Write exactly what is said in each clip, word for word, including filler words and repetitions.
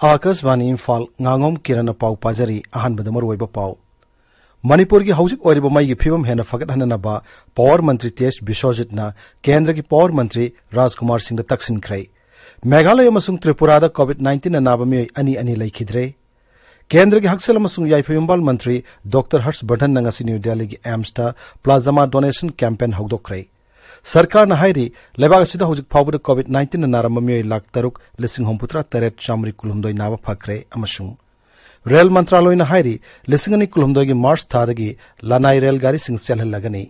ꯑꯥꯀꯥꯁꯕꯥꯅꯤ ꯏꯝꯐꯥꯜ, ꯉꯥꯉꯣꯝ ꯀꯤꯔꯟꯅ ꯄꯥꯎ ꯄꯥꯖꯔꯤ꯫ ꯑꯍꯥꯟꯕꯗ ꯃꯔꯨꯑꯣꯏꯕ ꯄꯥꯎ꯫ ꯃꯅꯤꯄꯨꯔꯒꯤ ꯍꯧꯖꯤꯛ ꯑꯣꯏꯔꯤꯕ ꯃꯩꯒꯤ ꯐꯤꯕꯝ ꯍꯦꯟꯅ ꯐꯒꯠꯍꯟꯅꯅꯕ power ꯃꯟꯇ꯭ꯔꯤ ꯇꯦꯖ ꯕꯤꯁ꯭ꯋꯖꯤꯠꯅ ꯀꯦꯟꯗ꯭ꯔꯒꯤ power ꯃꯟꯇ꯭ꯔꯤ ꯔꯥꯖꯀꯨꯃꯥꯔ ꯁꯤꯡꯗ ꯇꯛꯁꯤꯟꯈ꯭ꯔꯦ꯫ ꯃꯦꯘꯥꯂꯌ ꯑꯃꯁꯨꯡ ꯇ꯭ꯔꯤꯄꯨꯔꯥꯗ COVID nineteen ꯅ ꯅꯥꯕ ꯃꯤꯑꯣꯏ ꯑꯅꯤ ꯑꯅꯤ ꯂꯩꯈꯤꯗ꯭ꯔꯦ꯫ ꯀꯦꯟꯗ꯭ꯔꯒꯤ ꯍꯛꯁꯦꯜ ꯑꯃꯁꯨꯡ ꯌꯥꯏꯐ ꯌꯨꯝꯕꯥꯜ ꯃꯟꯇ꯭ꯔꯤ ꯗꯣꯛꯇꯔ ꯍꯔꯁ ꯕꯔꯙꯟꯅ ꯉꯁꯤ ꯅ꯭ꯌꯨ ꯗꯦꯜꯂꯤꯒꯤ AIIMSꯇ plasma donation campaign ꯍꯧꯗꯣꯛꯈ꯭ꯔꯦ꯫ ꯁꯔꯀꯥꯔꯅ ꯍꯥꯏꯔꯤ, ꯂꯩꯕꯥꯛ ꯑꯁꯤꯗ ꯍꯧꯖꯤꯛ ꯐꯥꯎꯕꯗ COVID nineteen ꯅ ꯅꯥꯔꯝꯕ ꯃꯤꯑꯣꯏ ꯂꯥꯈ ꯇꯔꯨꯛ, ꯂꯤꯁꯤꯡ ꯍꯨꯝꯐꯨꯇꯔꯥ ꯇꯔꯦꯠ, ꯆꯥꯃꯔꯤ ꯀꯨꯟꯍꯨꯝꯗꯣꯏ ꯅꯥꯕ ꯐꯈ꯭ꯔꯦ ꯑꯃꯁꯨꯡ ꯔꯦꯜ ꯃꯟꯇ꯭ꯔꯥꯂꯣꯏꯅ ꯍꯥꯏꯔꯤ, ꯂꯤꯁꯤꯡ ꯑꯅꯤ ꯀꯨꯟꯍꯨꯝꯗꯣꯏꯒꯤ ꯃꯥꯔꯆ ꯊꯥꯗꯒꯤ ꯂꯅꯥꯏ ꯔꯦꯜ ꯒꯥꯔꯤꯁꯤꯡ ꯆꯦꯜꯍꯜꯂꯒꯅꯤ꯫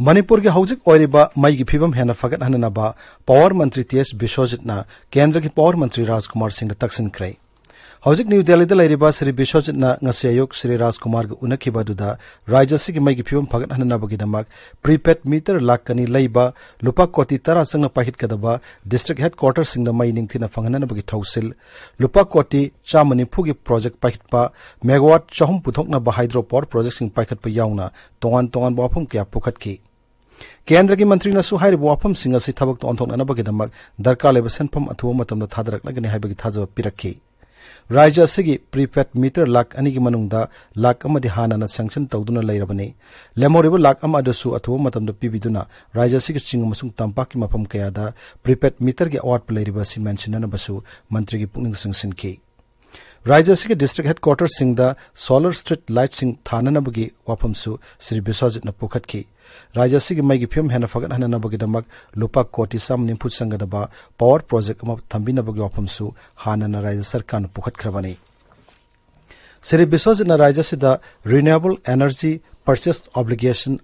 ꯃꯅꯤꯄꯨꯔꯒꯤ ꯍꯧꯖꯤꯛ ꯑꯣꯏꯔꯤꯕ ꯃꯩꯒꯤ ꯐꯤꯕꯝ ꯍꯦꯟꯅ ꯐꯒꯠꯍꯟꯅꯅꯕ power ꯃꯟꯇ꯭ꯔꯤ ꯇꯦꯖ ꯕꯤꯁ꯭ꯋꯖꯤꯠꯅ ꯀꯦꯟꯗ꯭ꯔꯒꯤ power ꯃꯟꯇ꯭ꯔꯤ ꯔꯥꯖꯀꯨꯃꯥꯔ ꯁꯤꯡꯗ ꯇꯛꯁꯤꯟꯈ꯭ꯔꯦ꯫ ꯍꯧꯖꯤꯛ ꯅ꯭ꯌꯨ ꯗꯦꯜꯂꯤꯗ ꯂꯩꯔꯤꯕ ꯁ꯭ꯔꯤ ꯕꯤꯁ꯭ꯋꯖꯤꯠꯅ ꯉꯁꯤ ꯑꯌꯨꯛ ꯁ꯭ꯔꯤ ꯔꯥꯖꯀꯨꯃꯥꯔꯒ ꯎꯅꯈꯤꯕ ꯑꯗꯨꯗ ꯔꯥꯖ꯭ꯌ ꯑꯁꯤꯒꯤ ꯃꯩꯒꯤ ꯐꯤꯕꯝ ꯐꯒꯠꯍꯟꯅꯅꯕꯒꯤꯗꯃꯛ prepaid meter ꯂꯥꯈ ꯑꯅꯤ ꯂꯩꯕ, ꯂꯨꯄꯥ ꯀꯣꯇꯤ ꯇꯔꯥ ꯆꯪꯅ ꯄꯥꯏꯈꯠꯀꯗꯕ district headquarterꯁꯤꯡꯗ ꯃꯩ ꯅꯤꯡꯊꯤꯅ ꯐꯪꯍꯟꯅꯅꯕꯒꯤ ꯊꯧꯁꯤꯜ, ꯂꯨꯄꯥ ꯀꯣꯇꯤ ꯆꯥꯝꯃ ꯅꯤꯐꯨꯒꯤ project ꯄꯥꯏꯈꯠꯄ, megawatt ꯆꯍꯨꯝ ꯄꯨꯊꯣꯛꯅꯕ hydro power projectꯁꯤꯡ ꯄꯥꯏꯈꯠꯄ ꯌꯥꯎꯅ ꯇꯣꯉꯥꯟ ꯇꯣꯉꯥꯟꯕ ꯋꯥꯐꯝ ꯀꯌꯥ ꯄꯨꯈꯠꯈꯤ꯫ ꯀꯦꯟꯗ꯭ꯔꯒꯤ ꯃꯟꯇ꯭ꯔꯤꯅꯁꯨ ꯍꯥꯏꯔꯤꯕ ꯋꯥꯐꯝꯁꯤꯡ ꯑꯁꯤ ꯊꯕꯛꯇ ꯑꯣꯟꯊꯣꯛꯅꯅꯕꯒꯤꯗꯃꯛ ꯗꯔꯀꯥꯔ ꯂꯩꯕ ꯁꯦꯟꯐꯝ ꯑꯊꯨꯕ ꯃꯇꯝꯗ ꯊꯥꯗꯔꯛꯂꯒꯅꯤ ꯍꯥꯏꯕꯒꯤ ꯊꯥꯖꯕ ꯄꯤꯔꯛꯈꯤ꯫ ꯔꯥꯖ꯭ꯌ ꯑꯁꯤꯒꯤ prepaid meter ꯂꯥꯈ ꯑꯅꯤꯒꯤ ꯃꯅꯨꯡꯗ ꯂꯥꯈ ꯑꯃꯗꯤ ꯍꯥꯟꯅꯅ sanction ꯇꯧꯗꯨꯅ ꯂꯩꯔꯕꯅꯤ꯫ ꯂꯦꯝꯍꯧꯔꯤꯕ ꯂꯥꯈ ꯑꯃ ꯑꯗꯨꯁꯨ ꯑꯊꯨꯕ ꯃꯇꯝꯗ ꯄꯤꯕꯤꯗꯨꯅ ꯔꯥꯖ꯭ꯌ ꯑꯁꯤꯒꯤ ꯆꯤꯡ ꯑꯃꯁꯨꯡ ꯇꯝꯄꯥꯛꯀꯤ ꯃꯐꯝ ꯀꯌꯥꯗ prepaid meterꯒꯤ ꯑꯋꯥꯠꯄ ꯂꯩꯔꯤꯕ ꯑꯁꯤ ꯃꯦꯟꯁꯤꯟꯅꯅꯕꯁꯨ ꯃꯟꯇ꯭ꯔꯤꯒꯤ ꯄꯨꯛꯅꯤꯡ ꯆꯤꯡꯁꯤꯟꯈꯤ꯫ ꯔꯥꯖ꯭ꯌ ꯑꯁꯤꯒꯤ district headquarterꯁꯤꯡꯗ solar street lightꯁꯤꯡ ꯊꯥꯅꯅꯕꯒꯤ ꯋꯥꯐꯝꯁꯨ ꯁ꯭ꯔꯤ ꯕꯤꯁ꯭ꯋꯖꯤꯠꯅ ꯄꯨꯈꯠꯈꯤ꯫ ꯔꯥꯖ꯭ꯌ ꯑꯁꯤꯒꯤ ꯃꯩꯒꯤ ꯐꯤꯕꯝ ꯍꯦꯟꯅ ꯐꯒꯠꯍꯟꯅꯅꯕꯒꯤꯗꯃꯛ ꯂꯨꯄꯥ ꯀꯣꯇꯤ ꯆꯥꯝꯃ ꯅꯤꯐꯨ ꯆꯪꯒꯗꯕ power project ꯑꯃ ꯊꯝꯕꯤꯅꯕꯒꯤ ꯋꯥꯐꯝꯁꯨ ꯍꯥꯟꯅꯅ ꯔꯥꯖ꯭ꯌ ꯁꯔꯀꯥꯔꯅ ꯄꯨꯈꯠꯈ꯭ꯔꯕꯅꯤ꯫ ꯁ꯭ꯔꯤ ꯕꯤꯁ꯭ꯋꯖꯤꯠꯅ ꯔꯥꯖ꯭ꯌ ꯑꯁꯤꯗ renewable energy purchase obligation,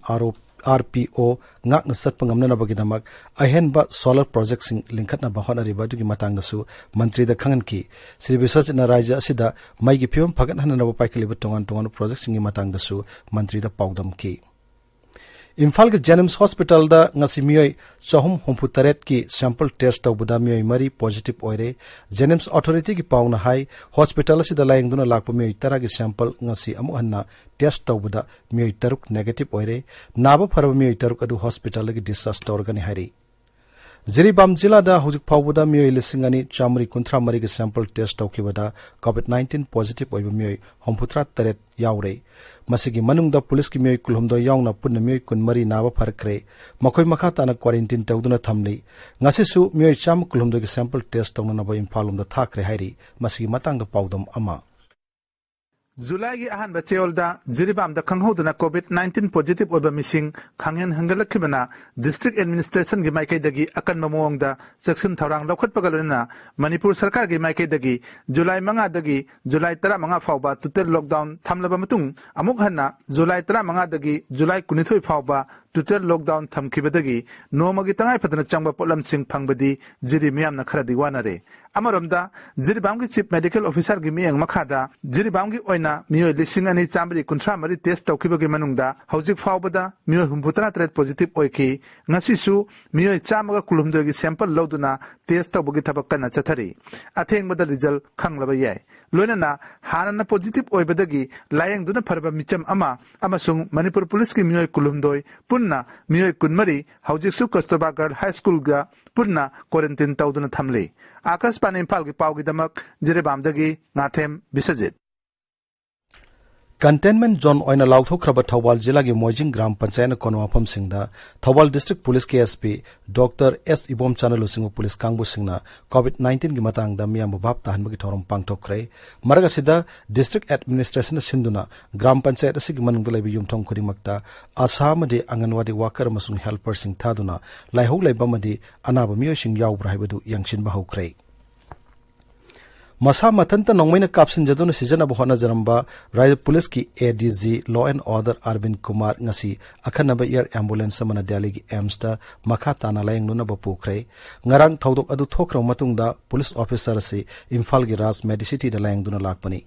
RPO, ꯉꯥꯛꯅ ꯆꯠꯄ ꯉꯝꯅꯅꯕꯒꯤꯗꯃꯛ ꯑꯍꯦꯟꯕ solar projectꯁꯤꯡ ꯂꯤꯡꯈꯠꯅꯕ ꯍꯣꯠꯅꯔꯤꯕ ꯑꯗꯨꯒꯤ ꯃꯇꯥꯡꯗꯁꯨ ꯃꯟꯇ꯭ꯔꯤꯗ ꯈꯪꯍꯟꯈꯤ꯫ ꯁ꯭ꯔꯤ ꯕꯤꯁ꯭ꯋꯖꯤꯠꯅ ꯔꯥꯖ꯭ꯌ ꯑꯁꯤꯗ ꯃꯩꯒꯤ ꯐꯤꯕꯝ ꯐꯒꯠꯍꯟꯅꯅꯕ ꯄꯥꯏꯈꯠꯂꯤꯕ ꯇꯣꯉꯥꯟ ꯇꯣꯉꯥꯟꯕ projectꯁꯤꯡꯒꯤ ꯃꯇꯥꯡꯗꯁꯨ ꯃꯟꯇ꯭ꯔꯤꯗ ꯄꯥꯎꯗꯝꯈꯤ꯫ ꯏꯝꯐꯥꯜꯒꯤ ꯖꯦꯅꯤꯝꯁ ꯍꯣꯁꯄꯤꯇꯥꯜꯗ ꯉꯁꯤ ꯃꯤꯑꯣꯏ ꯆꯍꯨꯝ ꯍꯨꯝꯐꯨ ꯇꯔꯦꯠꯀꯤ ꯁꯦꯝꯄꯜ ꯇꯦꯁ ꯇꯧꯕꯗ ꯃꯤꯑꯣꯏ ꯃꯔꯤ ꯄꯣꯖꯤꯇꯤꯚ ꯑꯣꯏꯔꯦ꯫ ꯖꯦꯅꯤꯝꯁ ꯑꯣꯊꯣꯔꯤꯇꯤꯒꯤ ꯄꯥꯎꯅ ꯍꯥꯏ, ꯍꯣꯁꯄꯤꯇꯥꯜ ꯑꯁꯤꯗ ꯂꯥꯌꯦꯡꯗꯨꯅ ꯂꯥꯛꯄ ꯃꯤꯑꯣꯏ ꯇꯔꯥꯒꯤ ꯁꯦꯝꯄꯜ ꯉꯁꯤ ꯑꯃꯨꯛ ꯍꯟꯅ ꯇꯦꯁ ꯇꯧꯕꯗ ꯃꯤꯑꯣꯏ ꯇꯔꯨꯛ ꯅꯦꯒꯦꯇꯤꯚ ꯑꯣꯏꯔꯦ꯫ ꯅꯥꯕ ꯐꯔꯕ ꯃꯤꯑꯣꯏ ꯇꯔꯨꯛ ꯑꯗꯨ ꯍꯣꯁꯄꯤꯇꯥꯜꯗꯒꯤ ꯗꯤꯁꯆꯥꯔꯖ ꯇꯧꯔꯒꯅꯤ ꯍꯥꯏꯔꯤ꯫ ꯖꯤꯔꯤꯕꯥꯝ ꯖꯤꯂꯥꯗ ꯍꯧꯖꯤꯛ ꯐꯥꯎꯕꯗ ꯃꯤꯑꯣꯏ ꯂꯤꯁꯤꯡ ꯑꯅꯤ ꯆꯥꯃꯔꯤ ꯀꯨꯟꯊ꯭ꯔꯥ ꯃꯔꯤꯒꯤ ꯁꯦꯝꯄꯜ ꯇꯦꯁ ꯇꯧꯈꯤꯕꯗ ꯀꯣꯚꯤꯗ ꯅꯥꯏꯟꯇꯤꯟ ꯄꯣꯖꯤꯇꯤꯚ ꯑꯣꯏꯕ ꯃꯤꯑꯣꯏ ꯍꯨꯝꯐꯨꯇꯔꯥ ꯇꯔꯦꯠ ꯌꯥꯎꯔꯦ꯫ ꯃꯁꯤꯒꯤ ꯃꯅꯨꯡꯗ ꯄꯨꯂꯤꯁꯀꯤ ꯃꯤꯑꯣꯏ ꯀꯨꯟꯍꯨꯝꯗꯣꯏ ꯌꯥꯎꯅ ꯄꯨꯟꯅ ꯃꯤꯑꯣꯏ ꯀꯨꯟꯃꯔꯤ ꯅꯥꯕ ꯐꯔꯛꯈ꯭ꯔꯦ꯫ ꯃꯈꯣꯏ ꯃꯈꯥ ꯇꯥꯅ ꯀ꯭ꯋꯥꯔꯦꯟꯇꯤꯟ ꯇꯧꯗꯨꯅ ꯊꯝꯂꯤ꯫ ꯉꯁꯤꯁꯨ ꯃꯤꯑꯣꯏ ꯆꯥꯝꯃ ꯀꯨꯟꯍꯨꯝꯗꯣꯏꯒꯤ ꯁꯦꯝꯄꯜ ꯇꯦꯁ ꯇꯧꯅꯅꯕ ꯏꯝꯐꯥꯜ ꯂꯣꯝꯗ ꯊꯥꯈ꯭ꯔꯦ ꯍꯥꯏꯔꯤ꯫ ꯃꯁꯤꯒꯤ ꯃꯇꯥꯡꯗ ꯄꯥꯎꯗꯝ ꯑꯃ꯫ ꯖꯨꯂꯥꯏꯒꯤ ꯑꯍꯥꯟꯕ ꯆꯌꯣꯜꯗ ꯖꯤꯔꯤꯕꯥꯝꯗ ꯈꯪꯍꯧꯗꯅ ꯀꯣꯚꯤꯗ ꯅꯥꯏꯟꯇꯤꯟ ꯄꯣꯖꯤꯇꯤꯚ ꯑꯣꯏꯕ ꯃꯤꯁꯤꯡ ꯈꯪꯍꯦꯟ ꯍꯦꯟꯒꯠꯂꯛꯈꯤꯕꯅ ꯗꯤꯁꯇ꯭ꯔꯤꯛ ꯑꯦꯗꯃꯤꯅꯤꯁꯇ꯭ꯔꯦꯁꯟꯒꯤ ꯃꯥꯏꯀꯩꯗꯒꯤ ꯑꯀꯟꯕ ꯃꯑꯣꯡꯗ ꯆꯦꯛꯁꯤꯟ ꯊꯧꯔꯥꯡ ꯂꯧꯈꯠꯄꯒ ꯂꯣꯏꯅꯅ ꯃꯅꯤꯄꯨꯔ ꯁꯔꯀꯥꯔꯒꯤ ꯃꯥꯏꯀꯩꯗꯒꯤ ꯖꯨꯂꯥꯏ ꯃꯉꯥꯗꯒꯤ ꯖꯨꯂꯥꯏ ꯇꯔꯥꯃꯉꯥ ꯐꯥꯎꯕ ꯇꯣꯇꯦꯜ ꯂꯣꯛꯗꯥꯎꯟ ꯊꯝꯂꯕ ꯃꯇꯨꯡ ꯑꯃꯨꯛ ꯍꯟꯅ ꯖꯨꯂꯥꯏ ꯇꯔꯥꯃꯉꯥꯗꯒꯤ ꯖꯨꯂꯥꯏ ꯀꯨꯟꯅꯤꯊꯣꯏ ꯐꯥꯎꯕ ꯇꯣꯇꯦꯜ ꯂꯣꯛꯗꯥꯎꯟ ꯊꯝꯈꯤꯕꯗꯒꯤ ꯅꯣꯡꯃꯒꯤ ꯇꯉꯥꯏ ꯐꯗꯅ ꯆꯪꯕ ꯄꯣꯠꯂꯝꯁꯤꯡ ꯐꯪꯕꯗꯤ ꯖꯤꯔꯤ ꯃꯤꯌꯥꯝꯅ ꯈꯔꯗꯤ ꯋꯥꯅꯔꯦ꯫ ꯑꯃꯔꯣꯝꯗ, ꯖꯤꯔꯤꯕꯥꯝꯒꯤ ꯆꯤꯐ ꯃꯦꯗꯤꯀꯦꯜ ꯑꯣꯐꯤꯁꯥꯔꯒꯤ ꯃꯤꯠꯌꯦꯡ ꯃꯈꯥꯗ ꯖꯤꯔꯤꯕꯥꯝꯒꯤ ꯑꯣꯏꯅ ꯃꯤꯑꯣꯏ ꯂꯤꯁꯤꯡ ꯑꯅꯤ ꯆꯥꯃꯔꯤ ꯀꯨꯟꯊ꯭ꯔꯥ ꯃꯔꯤ ꯇꯦꯁ ꯇꯧꯈꯤꯕꯒꯤ ꯃꯅꯨꯡꯗ ꯍꯧꯖꯤꯛ ꯐꯥꯎꯕꯗ ꯃꯤꯑꯣꯏ ꯍꯨꯝꯐꯨꯇꯔꯥ ꯇꯔꯦꯠ ꯄꯣꯖꯤꯇꯤꯚ ꯑꯣꯏꯈꯤ꯫ ꯉꯁꯤꯁꯨ ꯃꯤꯑꯣꯏ ꯆꯥꯝꯃꯒ ꯀꯨꯟꯍꯨꯝꯗꯣꯏꯒꯤ ꯁꯦꯝꯄꯜ ꯂꯧꯗꯨꯅ ꯇꯦꯁ ꯇꯧꯕꯒꯤ ꯊꯕꯛ ꯀꯟꯅ ꯆꯠꯊꯔꯤ꯫ ꯑꯊꯦꯡꯕꯗ ꯔꯤꯖꯜ ꯈꯪꯂꯕ ꯌꯥꯏ꯫ ꯂꯣꯏꯅꯅ ꯍꯥꯟꯅꯅ ꯄꯣꯖꯤꯇꯤꯚ ꯑꯣꯏꯕꯗꯒꯤ ꯂꯥꯌꯦꯡꯗꯨꯅ ꯐꯔꯕ ꯃꯤꯆꯝ ꯑꯃ ꯑꯃꯁꯨꯡ ꯃꯅꯤꯄꯨꯔ ꯄꯨꯂꯤꯁꯀꯤ ꯃꯤꯑꯣꯏ ꯀꯨꯟꯍꯨꯝꯗꯣꯏ, ꯄꯨꯟꯅ ꯃꯤꯑꯣꯏ ꯀꯨꯟꯃꯔꯤ ꯍꯧꯖꯤꯛꯁꯨ ꯀꯁꯇꯨꯔꯕꯥ ꯒꯔꯜ ꯍꯥꯏ ꯁ꯭ꯀꯨꯜꯒ ꯄꯨꯟꯅ ꯀ꯭ꯋꯥꯔꯦꯟꯇꯤꯟ ꯇꯧꯗꯨꯅ ꯊꯝꯂꯤ꯫ ꯑꯥꯀꯥꯁꯕꯥꯅꯤ ꯏꯝꯐꯥꯜꯒꯤ ꯄꯥꯎꯒꯤꯗꯃꯛ ꯖꯤꯔꯤꯕꯥꯝꯗꯒꯤ ꯉꯥꯊꯦꯝ ꯕꯤꯁ꯭ꯋꯖꯤꯠ꯫ ꯀꯟꯇꯦꯟꯃꯦꯟ ꯖꯣꯟ ꯑꯣꯏꯅ ꯂꯥꯎꯊꯣꯛꯈ꯭ꯔꯕ ꯊꯧꯕꯥꯜ ꯖꯤꯂꯥꯒꯤ ꯃꯣꯏꯖꯤꯡ ꯒ꯭ꯔꯥꯝ ꯄꯟꯆꯥꯌꯠꯅ ꯀꯣꯟꯕ ꯃꯐꯝꯁꯤꯡꯗ ꯊꯧꯕꯥꯜ ꯗꯤꯁꯇ꯭ꯔꯤꯛ ꯄꯨꯂꯤꯁꯀꯤ ꯑꯦꯁ ꯄꯤ ꯗꯣꯛꯇꯔ ꯑꯦꯁ ꯏꯕꯣꯝꯆꯥꯅ ꯂꯨꯆꯤꯡꯕ ꯄꯨꯂꯤꯁ ꯀꯥꯡꯕꯨꯁꯤꯡꯅ ꯀꯣꯚꯤꯗ ꯅꯥꯏꯟꯇꯤꯟꯒꯤ ꯃꯇꯥꯡꯗ ꯃꯤꯌꯥꯝꯕꯨ ꯚꯥꯞ ꯇꯥꯍꯟꯕꯒꯤ ꯊꯧꯔꯝ ꯄꯥꯡꯊꯣꯛꯈ꯭ꯔꯦ꯫ ꯃꯔꯛ ꯑꯁꯤꯗ, ꯗꯤꯁꯇ꯭ꯔꯤꯛ ꯑꯦꯗꯃꯤꯅꯤꯁꯇ꯭ꯔꯦꯁꯟꯅ ꯁꯤꯟꯗꯨꯅ ꯒ꯭ꯔꯥꯝ ꯄꯟꯆꯥꯌꯠ ꯑꯁꯤꯒꯤ ꯃꯅꯨꯡꯗ ꯂꯩꯕ ꯌꯨꯝꯊꯣꯡ ꯈꯨꯗꯤꯡꯃꯛꯇ ꯑꯁꯥ ꯑꯃꯗꯤ ꯑꯪꯒꯟꯋꯥꯗꯤ ꯋꯥꯀꯔ ꯑꯃꯁꯨꯡ ꯍꯦꯜꯄꯔꯁꯤꯡ ꯊꯥꯗꯨꯅ ꯂꯥꯏꯍꯧ ꯂꯩꯕ ꯑꯃꯗꯤ ꯑꯅꯥꯕ ꯃꯤꯑꯣꯏꯁꯤꯡ ꯌꯥꯎꯕ꯭ꯔꯥ ꯍꯥꯏꯕꯗꯨ ꯌꯦꯡꯁꯤꯟꯕ ꯍꯧꯈ꯭ꯔꯦ꯫ ꯃꯁꯥ ꯃꯊꯟꯇ ꯅꯣꯡꯃꯩꯅ ꯀꯥꯞꯁꯤꯟꯖꯗꯨꯅ ꯁꯤꯖꯤꯟꯅꯕ ꯍꯣꯠꯅꯖꯔꯝꯕ ꯔꯥꯖ꯭ꯌ ꯄꯨꯂꯤꯁꯀꯤ A D G Law and Order Arbin Kumar ꯉꯁꯤ ꯑꯈꯟꯅꯕ ꯑꯦꯌꯔ ꯑꯦꯝꯕꯨꯂꯦꯟꯁ ꯑꯃꯅ ꯗꯦꯜꯂꯤꯒꯤ ꯑꯦꯝꯁꯇ ꯃꯈꯥ ꯇꯥꯅ ꯂꯥꯌꯦꯡꯂꯨꯅꯕ ꯄꯨꯈ꯭ꯔꯦ꯫ ꯉꯔꯥꯡ ꯊꯧꯗꯣꯛ ꯑꯗꯨ ꯊꯣꯛꯈ꯭ꯔꯕ ꯃꯇꯨꯡꯗ ꯄꯨꯂꯤꯁ ꯑꯣꯐꯤꯁꯥꯔ ꯑꯁꯤ ꯏꯝꯐꯥꯜꯒꯤ ꯔꯥꯖ ꯃꯦꯗꯤꯁꯤꯇꯤꯗ ꯂꯥꯌꯦꯡꯗꯨꯅ ꯂꯥꯛꯄꯅꯤ꯫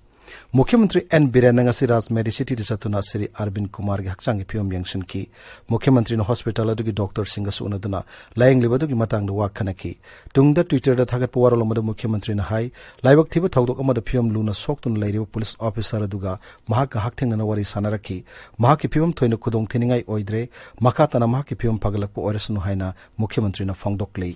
ꯃꯨꯈ꯭ꯌ ꯃꯟꯇ꯭ꯔꯤ ꯑꯦꯟ ꯕꯤꯔꯦꯟꯅ ꯉꯁꯤ ꯔꯥꯖ ꯃꯦꯗꯤꯁꯤꯇꯤꯗ ꯆꯠꯇꯨꯅ ꯁ꯭ꯔꯤ ꯑꯔꯕꯤꯟ ꯀꯨꯃꯥꯔꯒꯤ ꯍꯛꯆꯥꯡꯒꯤ ꯐꯤꯕꯝ ꯌꯦꯡꯁꯤꯟꯈꯤ꯫ ꯃꯨꯈ꯭ꯌ ꯃꯟꯇ꯭ꯔꯤꯅ ꯍꯣꯁꯄꯤꯇꯥꯜ ꯑꯗꯨꯒꯤ ꯗꯣꯛꯇꯔꯁꯤꯡꯒꯁꯨ ꯎꯅꯗꯨꯅ ꯂꯥꯌꯦꯡꯂꯤꯕ ꯑꯗꯨꯒꯤ ꯃꯇꯥꯡꯗ ꯋꯥ ꯈꯟꯅꯈꯤ꯫ ꯇꯨꯡꯗ ꯇ꯭ꯋꯤꯇꯔꯗ ꯊꯥꯒꯠꯄ ꯋꯥꯔꯣꯜ ꯑꯃꯗ ꯃꯨꯈ꯭ꯌ ꯃꯟꯇ꯭ꯔꯤꯅ ꯍꯥꯏ, ꯂꯥꯏꯕꯛ ꯊꯤꯕ ꯊꯧꯗꯣꯛ ꯑꯃꯗ ꯐꯤꯕꯝ ꯂꯨꯅ ꯁꯣꯛꯇꯨꯅ ꯂꯩꯔꯤꯕ ꯄꯨꯂꯤꯁ ꯑꯣꯐꯤꯁꯥꯔ ꯑꯗꯨꯒ ꯃꯍꯥꯛꯀ ꯍꯛꯊꯦꯡꯅꯅ ꯋꯥꯔꯤ ꯁꯥꯟꯅꯔꯛꯈꯤ꯫ ꯃꯍꯥꯛꯀꯤ ꯐꯤꯕꯝ ꯊꯣꯏꯅ ꯈꯨꯗꯣꯡꯊꯤꯅꯤꯡꯉꯥꯏ ꯑꯣꯏꯗ꯭ꯔꯦ꯫ ꯃꯈꯥ ꯇꯥꯅ ꯃꯍꯥꯛꯀꯤ ꯐꯤꯕꯝ ꯐꯒꯠꯂꯛꯄ ꯑꯣꯏꯔꯁꯅꯨ ꯍꯥꯏꯅ ꯃꯨꯈ꯭ꯌ ꯃꯟꯇ꯭ꯔꯤꯅ ꯐꯣꯡꯗꯣꯛꯂꯤ꯫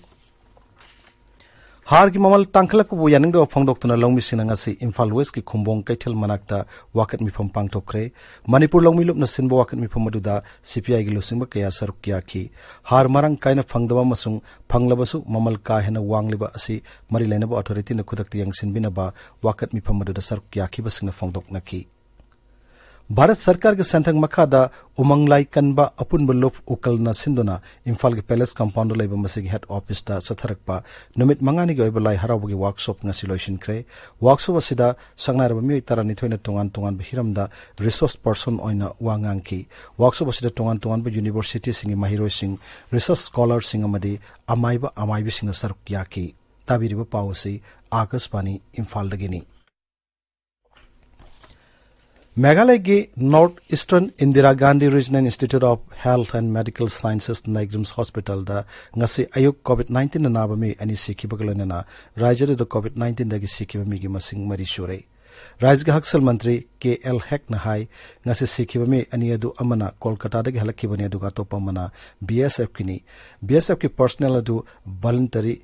ꯍꯥꯔꯒꯤ ꯃꯃꯜ ꯇꯥꯡꯈꯠꯂꯛꯄꯕꯨ ꯌꯥꯅꯤꯡꯗꯕ ꯐꯣꯡꯗꯣꯛꯇꯨꯅ ꯂꯧꯃꯤꯁꯤꯡꯅ ꯉꯁꯤ ꯏꯝꯐꯥꯜ ꯋꯦꯁꯀꯤ ꯈꯨꯝꯕꯣꯡ ꯀꯩꯊꯦꯜ ꯃꯅꯥꯛꯇ ꯋꯥꯀꯠ ꯃꯤꯐꯝ ꯄꯥꯡꯊꯣꯛꯈ꯭ꯔꯦ꯫ ꯃꯅꯤꯄꯨꯔ ꯂꯧꯃꯤ ꯂꯨꯞꯅ ꯁꯤꯟꯕ ꯋꯥꯀꯠ ꯃꯤꯐꯝ ꯑꯗꯨꯗ ꯁꯤꯄꯤꯑꯥꯏꯒꯤ ꯂꯨꯆꯤꯡꯕ ꯀꯌꯥ ꯁꯔꯨꯛ ꯌꯥꯈꯤ꯫ ꯍꯥꯔ ꯃꯔꯥꯡ ꯀꯥꯏꯅ ꯐꯪꯗꯕ ꯑꯃꯁꯨꯡ ꯐꯪꯂꯕꯁꯨ ꯃꯃꯜ ꯀꯥ ꯍꯦꯟꯅ ꯋꯥꯡꯂꯤꯕ ꯑꯁꯤ ꯃꯔꯤ ꯂꯩꯅꯕ ꯑꯣꯊꯣꯔꯤꯇꯤꯅ ꯈꯨꯗꯛꯇ ꯌꯦꯡꯁꯤꯟꯕꯤꯅꯕ ꯋꯥꯀꯠ ꯃꯤꯐꯝ ꯑꯗꯨꯗ ꯁꯔꯨꯛ ꯌꯥꯈꯤꯕꯁꯤꯡꯅ ꯐꯣꯡꯗꯣꯛꯅꯈꯤ꯫ ꯚꯥꯔꯠ ꯁꯔꯀꯥꯔꯒꯤ ꯁꯦꯟꯊꯪ ꯃꯈꯥꯗ ꯎꯃꯪ ꯂꯥꯏ ꯀꯟꯕ ꯑꯄꯨꯟꯕ ꯂꯨꯞ ꯎꯀꯜꯅ ꯁꯤꯟꯗꯨꯅ ꯏꯝꯐꯥꯜꯒꯤ ꯄꯦꯂꯦꯁ ꯀꯝꯄꯥꯎꯟꯗ ꯂꯩꯕ ꯃꯁꯤꯒꯤ ꯍꯦꯗ ꯑꯣꯐꯤꯁꯇ ꯆꯠꯊꯔꯛꯄ ꯅꯨꯃꯤꯠ ꯃꯉꯥꯅꯤꯒꯤ ꯑꯣꯏꯕ ꯂꯥꯏ ꯍꯔꯥꯎꯕꯒꯤ ꯋꯥꯔꯛꯁꯣꯞ ꯉꯁꯤ ꯂꯣꯏꯁꯤꯟꯈ꯭ꯔꯦ꯫ ꯋꯥꯔꯛꯁꯣꯞ ꯑꯁꯤꯗ ꯁꯛꯅꯥꯏꯔꯕ ꯃꯤꯑꯣꯏ ꯇꯔꯥꯅꯤꯊꯣꯏꯅ ꯇꯣꯉꯥꯟ ꯇꯣꯉꯥꯟꯕ ꯍꯤꯔꯝꯗ ꯔꯤꯁꯣꯔꯁ ꯄꯔꯁꯟ ꯑꯣꯏꯅ ꯋꯥ ꯉꯥꯡꯈꯤ꯫ ꯋꯥꯔꯛꯁꯣꯞ ꯑꯁꯤꯗ ꯇꯣꯉꯥꯟ ꯇꯣꯉꯥꯟꯕ ꯌꯨꯅꯤꯚꯔꯁꯤꯇꯤꯁꯤꯡꯒꯤ ꯃꯍꯩꯔꯣꯏꯁꯤꯡ, ꯔꯤꯁꯔꯁ ꯁ꯭ꯀꯣꯂꯔꯁꯤꯡ ꯑꯃꯗꯤ ꯑꯃꯥꯏꯕ ꯑꯃꯥꯏꯕꯤꯁꯤꯡꯅ ꯁꯔꯨꯛ ꯌꯥꯈꯤ꯫ ꯇꯥꯕꯤꯔꯤꯕ ꯄꯥꯎ ꯑꯁꯤ ꯑꯥꯀꯥꯁꯕꯥꯅꯤ ꯏꯝꯐꯥꯜꯗꯒꯤꯅꯤ꯫ ꯃꯦꯘꯥꯂꯌꯒꯤ North Eastern Indira Gandhi Regional Institute of Health and Medical Sciences, NEIGRIHMS Hospitalꯗ ꯉꯁꯤ ꯑꯌꯨꯛ ꯀꯣꯚꯤꯗ ꯅꯥꯏꯟꯇꯤꯟꯅ ꯅꯥꯕ ꯃꯤꯑꯣꯏ ꯑꯅꯤ ꯁꯤꯈꯤꯕꯒ ꯂꯣꯏꯅꯅ ꯔꯥꯖ꯭ꯌꯗꯨꯗ ꯀꯣꯚꯤꯗ ꯅꯥꯏꯟꯇꯤꯟꯗꯒꯤ ꯁꯤꯈꯤꯕ ꯃꯤꯒꯤ ꯃꯁꯤꯡ ꯃꯔꯤ ꯁꯨꯔꯦ꯫ ꯔꯥꯖ꯭ꯌꯒꯤ ꯍꯛꯁꯦꯜ ꯃꯟꯇ꯭ꯔꯤ ꯀꯦ ꯑꯦꯜ ꯍꯦꯛꯅ ꯍꯥꯏ, ꯉꯁꯤ ꯁꯤꯈꯤꯕ ꯃꯤꯑꯣꯏ ꯑꯅꯤ ꯑꯗꯨ ꯑꯃꯅ ꯀꯣꯜꯀꯇꯥꯗꯒꯤ ꯍꯜꯂꯛꯈꯤꯕꯅꯤ, ꯑꯗꯨꯒ ꯑꯇꯣꯞꯄ ꯑꯃꯅ ꯕꯤ ꯑꯦꯁ ꯑꯦꯐꯀꯤꯅꯤ꯫ ꯕꯤ ꯑꯦꯁ ꯑꯦꯐꯀꯤ ꯄꯔꯁꯅꯦꯜ ꯑꯗꯨ ꯚꯣꯂꯨꯟꯇꯔꯤ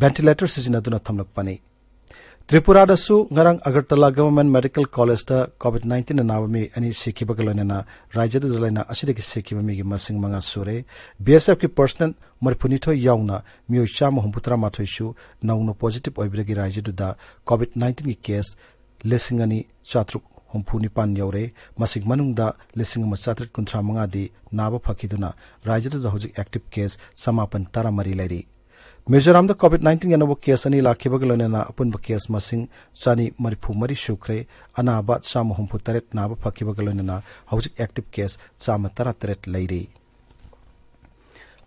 ꯚꯦꯟꯇꯤꯂꯦꯇꯔ ꯁꯤꯖꯤꯟꯅꯗꯨꯅ ꯊꯝꯂꯛꯄꯅꯤ꯫ ꯇ꯭ꯔꯤꯄꯨꯔꯥꯗꯁꯨ ꯉꯔꯥꯡ ꯑꯒꯔꯇꯂꯥ ꯒꯚꯔꯟꯃꯦꯟꯠ ꯃꯦꯗꯤꯀꯦꯜ ꯀꯣꯂꯦꯖꯇ ꯀꯣꯚꯤꯗ ꯅꯥꯏꯟꯇꯤꯟꯅ ꯅꯥꯕ ꯃꯤꯑꯣꯏ ꯑꯅꯤ ꯁꯤꯈꯤꯕꯒ ꯂꯣꯏꯅꯅ ꯔꯥꯖ꯭ꯌꯗꯨꯗ ꯂꯥꯏꯅꯥ ꯑꯁꯤꯗꯒꯤ ꯁꯤꯈꯤꯕ ꯃꯤꯒꯤ ꯃꯁꯤꯡ ꯃꯉꯥ ꯁꯨꯔꯦ꯫ ꯕꯤ ꯑꯦꯁ ꯑꯦꯐꯀꯤ ꯄꯔꯁꯅꯦꯜ ꯃꯔꯤꯐꯨꯅꯤꯊꯣꯏ ꯌꯥꯎꯅ ꯃꯤꯑꯣꯏ ꯆꯥꯝꯃ ꯍꯨꯝꯐꯨꯇꯔꯥ ꯃꯥꯊꯣꯏꯁꯨ ꯅꯧꯅ ꯄꯣꯖꯤꯇꯤꯚ ꯑꯣꯏꯕꯗꯒꯤ ꯔꯥꯖ꯭ꯌꯗꯨꯗ ꯀꯣꯚꯤꯗ ꯅꯥꯏꯟꯇꯤꯟꯒꯤ ꯀꯦꯁ ꯂꯤꯁꯤꯡ ꯑꯅꯤ ꯆꯥꯇ꯭ꯔꯨꯛ ꯍꯨꯝꯐꯨ ꯅꯤꯄꯥꯟ ꯌꯧꯔꯦ꯫ ꯃꯁꯤꯒꯤ ꯃꯅꯨꯡꯗ ꯂꯤꯁꯤꯡ ꯑꯃ ꯆꯥꯇ꯭ꯔꯦꯠ ꯀꯨꯟꯊ꯭ꯔꯥ ꯃꯉꯥꯗꯤ ꯅꯥꯕ ꯐꯈꯤꯗꯨꯅ ꯔꯥꯖ꯭ꯌꯗꯨꯗ ꯍꯧꯖꯤꯛ ꯑꯦꯛꯇꯤꯚ ꯀꯦꯁ ꯆꯃꯥꯄꯟ ꯇꯔꯥꯃꯔꯤ ꯂꯩꯔꯤ꯫ ꯃꯤꯖꯣꯔꯥꯝꯗ ꯀꯣꯚꯤꯗ ꯅꯥꯏꯟꯇꯤꯟꯒꯤ ꯑꯅꯧꯕ ꯀꯦꯁ ꯑꯅꯤ ꯂꯥꯛꯈꯤꯕꯒ ꯂꯣꯏꯅꯅ ꯑꯄꯨꯟꯕ ꯀꯦꯁ ꯃꯁꯤꯡ ꯆꯅꯤ ꯃꯔꯤꯐꯨ ꯃꯔꯤ ꯁꯨꯈ꯭ꯔꯦ꯫ ꯑꯅꯥꯕ ꯆꯥꯝꯃ ꯍꯨꯝꯐꯨ ꯇꯔꯦꯠ ꯅꯥꯕ ꯐꯈꯤꯕꯒ ꯂꯣꯏꯅꯅ ꯍꯧꯖꯤꯛ ꯑꯦꯛꯇꯤꯚ ꯀꯦꯁ ꯆꯥꯝꯃ ꯇꯔꯥ ꯇꯔꯦꯠ ꯂꯩꯔꯤ꯫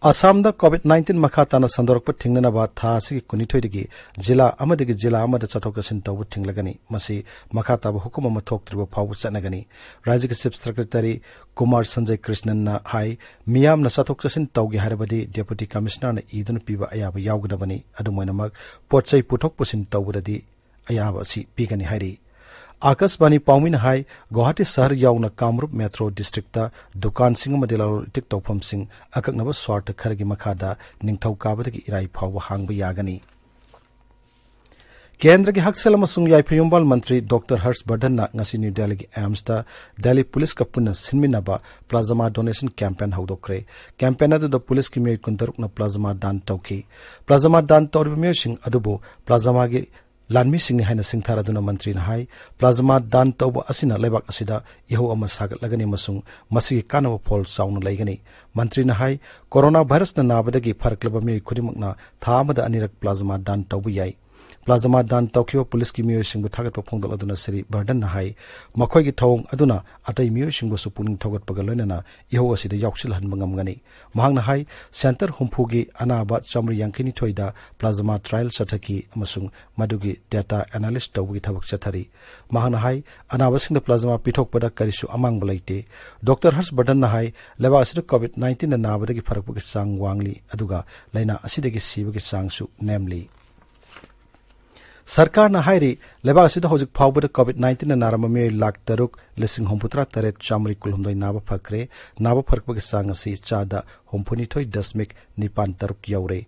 ꯑꯁꯥꯝꯗ ꯀꯣꯚꯤꯗ ꯅꯥꯏꯟꯇꯤꯟ ꯃꯈꯥ ꯇꯥꯅ ꯁꯟꯗꯣꯔꯛꯄ ꯊꯤꯡꯅꯅꯕ ꯊꯥ ꯑꯁꯤꯒꯤ ꯀꯨꯟꯅꯤꯊꯣꯏꯗꯒꯤ ꯖꯤꯂꯥ ꯑꯃꯗꯒꯤ ꯖꯤꯂꯥ ꯑꯃꯗ ꯆꯠꯊꯣꯛ ꯆꯠꯁꯤꯟ ꯇꯧꯕ ꯊꯤꯡꯂꯒꯅꯤ꯫ ꯃꯁꯤ ꯃꯈꯥ ꯇꯥꯕ ꯍꯨꯀꯨꯝ ꯑꯃ ꯊꯣꯛꯇ꯭ꯔꯤꯕ ꯐꯥꯎꯕ ꯆꯠꯅꯒꯅꯤ꯫ ꯔꯥꯖ꯭ꯌꯒꯤ ꯆꯤꯐ ꯁꯦꯀ꯭ꯔꯦꯇꯔꯤ ꯀꯨꯃꯥꯔ ꯁꯟꯖꯌ ꯀ꯭ꯔꯤꯁꯅꯟꯅ ꯍꯥꯏ, ꯃꯤꯌꯥꯝꯅ ꯆꯠꯊꯣꯛ ꯆꯠꯁꯤꯟ ꯇꯧꯒꯦ ꯍꯥꯏꯔꯕꯗꯤ ꯗꯦꯄꯨꯇꯤ ꯀꯃꯤꯁꯅꯔꯅ ꯏꯗꯨꯅ ꯄꯤꯕ ꯑꯌꯥꯕ ꯌꯥꯎꯒꯗꯕꯅꯤ꯫ ꯑꯗꯨꯝ ꯑꯣꯏꯅꯃꯛ, ꯄꯣꯠ ꯆꯩ ꯄꯨꯊꯣꯛ ꯄꯨꯁꯤꯟ ꯇꯧꯕꯗꯗꯤ ꯑꯌꯥꯕ ꯑꯁꯤ ꯄꯤꯒꯅꯤ ꯍꯥꯏꯔꯤ꯫ ꯑꯥꯀꯥꯁꯕꯥꯅꯤ ꯄꯥꯎꯃꯤꯅ ꯍꯥꯏ, ꯒꯨꯋꯥꯍꯥꯇꯤ ꯁꯍꯔ ꯌꯥꯎꯅ ꯀꯥꯃꯔꯨꯞ ꯃꯦꯇ꯭ꯔꯣ ꯗꯤꯁꯇ꯭ꯔꯤꯛꯇ ꯗꯨꯀꯥꯟꯁꯤꯡ ꯑꯃꯗꯤ ꯂꯂꯣꯟ ꯏꯇꯤꯛ ꯇꯧꯐꯝꯁꯤꯡ ꯑꯀꯛꯅꯕ ꯁ꯭ꯋꯥꯔꯊ ꯈꯔꯒꯤ ꯃꯈꯥꯗ ꯅꯤꯡꯊꯧꯀꯥꯕꯗꯒꯤ ꯏꯔꯥꯏ ꯐꯥꯎꯕ ꯍꯥꯡꯕ ꯌꯥꯒꯅꯤ꯫ ꯀꯦꯟꯗ꯭ꯔꯒꯤ ꯍꯛꯁꯦꯜ ꯑꯃꯁꯨꯡ ꯌꯥꯏꯐ ꯌꯨꯝꯕꯥꯜ ꯃꯟꯇ꯭ꯔꯤ ꯗꯣꯛꯇꯔ ꯍꯔꯁ ꯕꯔꯙꯟꯅ ꯉꯁꯤ ꯅ꯭ꯌꯨ ꯗꯦꯜꯂꯤꯒꯤ ꯑꯦꯝꯁꯇ ꯗꯦꯜꯂꯤ ꯄꯨꯂꯤꯁꯀ ꯄꯨꯟꯅ ꯁꯤꯟꯃꯤꯟꯅꯕ ꯄ꯭ꯂꯥꯖꯃꯥ ꯗꯣꯅꯦꯁꯟ ꯀꯦꯝꯄꯦꯟ ꯍꯧꯗꯣꯛꯈ꯭ꯔꯦ꯫ ꯀꯦꯝꯄꯦꯟ ꯑꯗꯨꯗ ꯄꯨꯂꯤꯁꯀꯤ ꯃꯤꯑꯣꯏ ꯀꯨꯟꯇꯔꯨꯛꯅ ꯄ꯭ꯂꯥꯖꯃꯥ ꯗꯥꯟ ꯇꯧꯈꯤ꯫ ꯄ꯭ꯂꯥꯖꯃꯥ ꯗꯥꯟ ꯇꯧꯔꯤꯕ ꯃꯤꯑꯣꯏꯁꯤꯡ ꯑꯗꯨꯕꯨ ꯄ꯭ꯂꯥꯖꯃꯥꯒꯤ ꯂꯥꯟꯃꯤꯁꯤꯡꯅꯤ ꯍꯥꯏꯅ ꯁꯤꯡꯊꯥꯔꯗꯨꯅ ꯃꯟꯇ꯭ꯔꯤꯅ ꯍꯥꯏ, ꯄ꯭ꯂꯥꯖꯃꯥ ꯗꯥꯟ ꯇꯧꯕ ꯑꯁꯤꯅ ꯂꯩꯕꯥꯛ ꯑꯁꯤꯗ ꯏꯍꯧ ꯑꯃ ꯁꯥꯒꯠꯂꯒꯅꯤ ꯑꯃꯁꯨꯡ ꯃꯁꯤꯒꯤ ꯀꯥꯟꯅꯕ ꯐꯣꯜ ꯆꯥꯎꯅ ꯂꯩꯒꯅꯤ꯫ ꯃꯟꯇ꯭ꯔꯤꯅ ꯍꯥꯏ, ꯀꯣꯔꯣꯅꯥ ꯚꯥꯏꯔꯁꯅ ꯅꯥꯕꯗꯒꯤ ꯐꯔꯛꯂꯕ ꯃꯤꯑꯣꯏ ꯈꯨꯗꯤꯡꯃꯛꯅ ꯊꯥ ꯑꯃꯗ ꯑꯅꯤꯔꯛ ꯄ꯭ꯂꯥꯖꯃꯥ ꯗꯥꯟ ꯇꯧꯕ ꯌꯥꯏ꯫ ꯄ꯭ꯂꯥꯖꯃꯥ ꯗꯥꯟ ꯇꯧꯈꯤꯕ ꯄꯨꯂꯤꯁꯀꯤ ꯃꯤꯑꯣꯏꯁꯤꯡꯕꯨ ꯊꯥꯒꯠꯄ ꯐꯣꯡꯗꯣꯛꯂꯗꯨꯅ ꯁ꯭ꯔꯤ ꯕꯔꯙꯟꯅ ꯍꯥꯏ, ꯃꯈꯣꯏꯒꯤ ꯊꯧꯑꯣꯡ ꯑꯗꯨꯅ ꯑꯇꯩ ꯃꯤꯑꯣꯏꯁꯤꯡꯕꯨꯁꯨ ꯄꯨꯛꯅꯤꯡ ꯊꯧꯒꯠꯄꯒ ꯂꯣꯏꯅꯅ ꯏꯍꯧ ꯑꯁꯤꯗ ꯌꯥꯎꯁꯤꯜꯍꯟꯕ ꯉꯝꯒꯅꯤ꯫ ꯃꯍꯥꯛꯅ ꯍꯥꯏ, ꯁꯦꯟꯇꯔ ꯍꯨꯝꯐꯨꯒꯤ ꯑꯅꯥꯕ ꯆꯥꯃꯔꯤ ꯌꯥꯡꯈꯩꯅꯤꯊꯣꯏꯗ ꯄ꯭ꯂꯥꯖꯃꯥ ꯇ꯭ꯔꯥꯌꯦꯜ ꯆꯠꯊꯈꯤ ꯑꯃꯁꯨꯡ ꯃꯗꯨꯒꯤ ꯗꯦꯇꯥ ꯑꯦꯅꯥꯂꯤꯁ ꯇꯧꯕꯒꯤ ꯊꯕꯛ ꯆꯠꯊꯔꯤ꯫ ꯃꯍꯥꯛꯅ ꯍꯥꯏ, ꯑꯅꯥꯕꯁꯤꯡꯗ ꯄ꯭ꯂꯥꯖꯃꯥ ꯄꯤꯊꯣꯛꯄꯗ ꯀꯔꯤꯁꯨ ꯑꯃꯥꯡꯕ ꯂꯩꯇꯦ꯫ ꯗꯣꯛꯇꯔ ꯍꯔꯁ ꯕꯔꯙꯟꯅ ꯍꯥꯏ, ꯂꯩꯕꯥꯛ ꯑꯁꯤꯗ ꯀꯣꯚꯤꯗ ꯅꯥꯏꯟꯇꯤꯟꯅ ꯅꯥꯕꯗꯒꯤ ꯐꯔꯛꯄꯒꯤ ꯆꯥꯡ ꯋꯥꯡꯂꯤ, ꯑꯗꯨꯒ ꯂꯥꯏꯅꯥ ꯑꯁꯤꯗꯒꯤ ꯁꯤꯕꯒꯤ ꯆꯥꯡꯁꯨ ꯅꯦꯝꯂꯤ꯫ ꯁꯔꯀꯥꯔꯅ ꯍꯥꯏꯔꯤ, ꯂꯩꯕꯥꯛ ꯑꯁꯤꯗ ꯍꯧꯖꯤꯛ ꯐꯥꯎꯕꯗ ꯀꯣꯚꯤꯗ ꯅꯥꯏꯟꯇꯤꯟꯅ ꯅꯥꯔꯝꯕ ꯃꯤꯑꯣꯏ ꯂꯥꯈ ꯇꯔꯨꯛ ꯂꯤꯁꯤꯡ ꯍꯨꯝꯐꯨꯇꯔꯥ ꯇꯔꯦꯠ ꯆꯥꯃꯔꯤ ꯀꯨꯟꯍꯨꯝꯗꯣꯏ ꯅꯥꯕ ꯐꯈ꯭ꯔꯦ꯫ ꯅꯥꯕ ꯐꯔꯛꯄꯒꯤ ꯆꯥꯡ ꯑꯁꯤ ꯆꯥꯗ ꯍꯨꯝꯐꯨꯅꯤꯊꯣꯏ ꯗꯁꯃꯤꯛ ꯅꯤꯄꯥꯟ ꯇꯔꯨꯛ ꯌꯧꯔꯦ꯫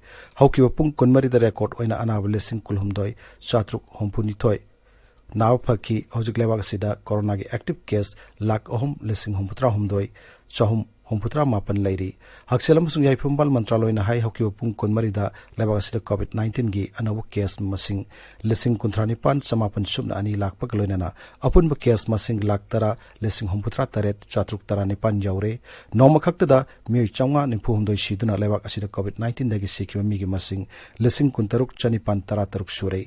ꯍꯧꯈꯤꯕ ꯄꯨꯡ ꯀꯨꯟꯃꯔꯤꯗ ꯔꯦꯀꯣꯔꯗ ꯑꯣꯏꯅ ꯑꯅꯥꯕ ꯂꯤꯁꯤꯡ ꯀꯨꯟꯍꯨꯝꯗꯣꯏ ꯆꯥꯇ꯭ꯔꯨꯛ ꯍꯨꯝꯐꯨꯅꯤꯊꯣꯏ ꯅꯥꯕ ꯐꯈꯤ꯫ ꯍꯧꯖꯤꯛ ꯂꯩꯕꯥꯛ ꯑꯁꯤꯗ ꯀꯣꯔꯣꯅꯥꯒꯤ ꯑꯦꯛꯇꯤꯚ ꯀꯦꯁ ꯂꯥꯈ ꯑꯍꯨꯝ ꯂꯤꯁꯤꯡ ꯍꯨꯝꯐꯨꯇꯔꯥ ꯍꯨꯝꯗꯣꯏ ꯆꯍꯨꯝ ꯍꯨꯝꯐꯨꯇꯔꯥ ꯃꯥꯄꯟ ꯂꯩꯔꯤ꯫ ꯍꯛꯁꯦꯜ ꯑꯃꯁꯨꯡ ꯌꯥꯏꯐ ꯌꯨꯝꯕꯥꯜ ꯃꯟꯇ꯭ꯔꯥꯂꯣꯏꯅ ꯍꯥꯏ, ꯍꯧꯈꯤꯕ ꯄꯨꯡ ꯀꯨꯟꯃꯔꯤꯗ ꯂꯩꯕꯥꯛ ꯑꯁꯤꯗ ꯀꯣꯚꯤꯗ ꯅꯥꯏꯟꯇꯤꯟꯒꯤ ꯑꯅꯧꯕ ꯀꯦꯁ ꯃꯁꯤꯡ ꯂꯤꯁꯤꯡ ꯀꯨꯟꯊ꯭ꯔꯥ ꯅꯤꯄꯥꯟ ꯆꯃꯥꯄꯟ ꯁꯨꯞꯅ ꯑꯅꯤ ꯂꯥꯛꯄꯒ ꯂꯣꯏꯅꯅ ꯑꯄꯨꯟꯕ ꯀꯦꯁ ꯃꯁꯤꯡ ꯂꯥꯈ ꯇꯔꯥ ꯂꯤꯁꯤꯡ ꯍꯨꯝꯐꯨꯇꯔꯥ ꯇꯔꯦꯠ ꯆꯥꯇ꯭ꯔꯨꯛ ꯇꯔꯥꯅꯤꯄꯥꯟ ꯌꯧꯔꯦ꯫ ꯅꯣꯡꯃ ꯈꯛꯇꯗ ꯃꯤꯑꯣꯏ ꯆꯥꯝꯃꯉꯥ ꯅꯤꯐꯨ ꯍꯨꯝꯗꯣꯏ ꯁꯤꯗꯨꯅ ꯂꯩꯕꯥꯛ ꯑꯁꯤꯗ ꯀꯣꯚꯤꯗ ꯅꯥꯏꯟꯇꯤꯟꯗꯒꯤ ꯁꯤꯈꯤꯕ ꯃꯤꯒꯤ ꯃꯁꯤꯡ ꯂꯤꯁꯤꯡ ꯀꯨꯟꯇꯔꯨꯛ ꯆꯅꯤꯄꯥꯟ ꯇꯔꯥ ꯇꯔꯨꯛ ꯁꯨꯔꯦ꯫